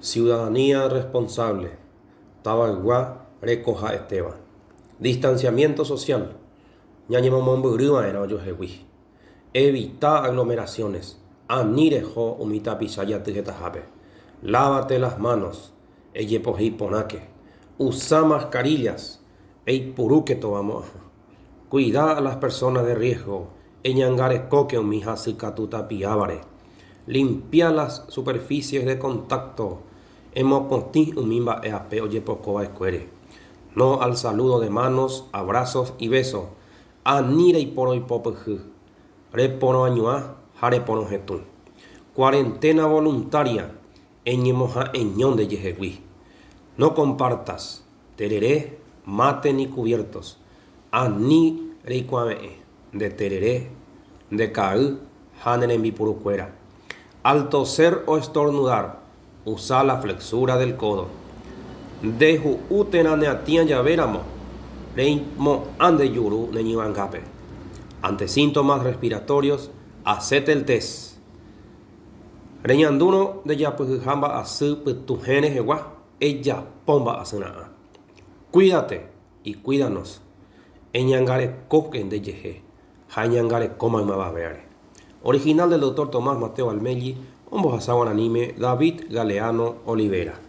Ciudadanía responsable, tavaygua rekoha'etéva. Distanciamiento social, ñañemomombyryva'erã ojuehegui. Evita aglomeraciones, ani reho umi tapicha jaty hetahápe. Lávate las manos, ejepohéi porãke. Usa mascarillas, eipurúke tovamo'ãha. Cuida a las personas de riesgo, eñangarekóke umi hasykatu tapiávare. Limpia las superficies de contacto, emopotĩ umi mba'e ape ojepokova'ekuére. No al saludo de manos, abrazos y besos, ani reiporoipopyhy, reporoañuã ha reporohetũ. Cuarentena voluntaria, eñemoha'eño ndejehegui. No compartas terere, mate ni cubiertos, ani reikuave'ẽ nde terere, nde ka'ay ha ne rembipurukuéra. Al toser o estornudar, usa la flexura del codo. Nde hu'u térã ne atĩa javéramo, reimo'ã nde juru ne ñyvangápe. Ante síntomas respiratorios, hacete el test. Reñandúrõ ndejapyhyha mba'asy pytuhẽ rehegua, ejapo mba'asyra'ã. Cuídate y cuídanos. Eñangarekóke ndejehe ha eñangareko maymavavéare. Original del Doctor Tomás Mateo Almelli, ombohasa guaraníme David Galeano Olivera.